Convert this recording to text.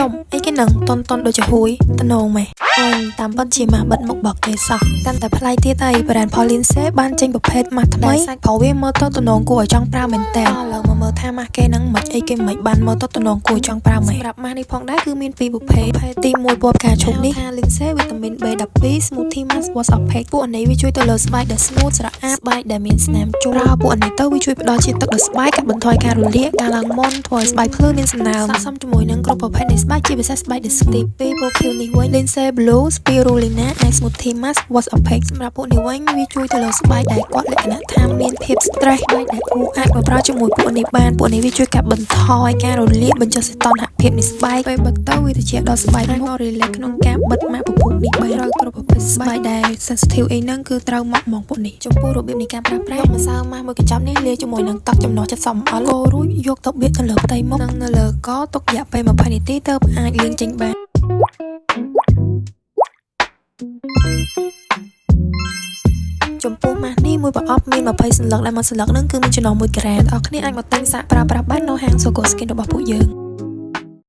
ចំអីគេនឹងតន់តន់ដូចជាហួយតំណងម៉េះអូនតាមពិតជាម៉ាស់បិទមុខរបស់គេសោះកាន់តែប្លែកទៀតអី brand Paulinse បានចេញប្រភេទម៉ាស់ថ្មីសាច់ព្រោះវាមើលទៅតំណងគួរឲ្យចង់ប្រើមែនតើឥឡូវមកមើលថាម៉ាស់គេនឹងមិនអីគេមិនបានមើលទៅតំណងគួរចង់ប្រើមែនសម្រាប់ម៉ាស់នេះផងដែរគឺមានពីរប្រភេទប្រភេទទី1ពណ៌ផ្កាឈូកនេះថា Linse វីតាមីន B12 Smoothie Mask Was of Pack ពួកអានេះវាជួយទៅលើស្បែកដែល smooth ស្រអាប់ស្បែកដែលមានស្នាមជួរប្រើពួកអានេះទៅវាជួយផ្ដល់ជាតិទឹកដល់ស្បែកកាត់បន្ថយការរលាកការឡើងមុនធ្វើឲ្យស្បែកភ្លឺមានសំណើមស័ក្តិសមជាមួយនឹងគ្រប់ប្រភេទនៃស្បែកជាពិសេសស្បែកដែលស្ទី2ពណ៌ខៀវនេះវិញ Linse Blue Spirulina and Smoothie Mask Was of Pack សម្រាប់ពួកនេះវិញវាជួយទៅលើស្បែកដែលគាត់លក្ខណៈថាមានភាព stress ស្បែកដែលគួរអាចមកប្រើជាមួយពួកនេះបានពួកនេះវាជួយកាត់បន្ថយការរលាកបញ្ចុះសីតុណ្ហភាពនៃស្បែកពេលបិទទៅវាត្រជាក់ដល់ស្បែកមក relax ក្នុងការបិទម៉ាកពពុះនេះបានត្រូវគ្រប់ប្រភេទស្បែកដែល sensitive អីហ្នឹងគឺត្រូវមកហ្មងពួកនេះចំពោះរបៀបនៃការប្រើប្រាស់យកម្សៅម៉ាស់មួយកញ្ចប់នេះលាយជាមួយនឹងទឹកចំណុះ70 ml កូររួចយកទៅបៀកទៅលើផ្ទៃមុខនិងនៅលើកទុករយៈពេល20នាទីទើបអាចលាងចេញបានចំពោះម៉ាស់នេះមួយប្រអប់មាន20សន្លឹកដែលមួយសន្លឹកហ្នឹងគឺមានចំណុះ1ក្រាមអ្នកគ្នាអាចមកទិញសាកប្រើប្រាស់បាននៅហាង Sogo Skin របស់ពួកយើង។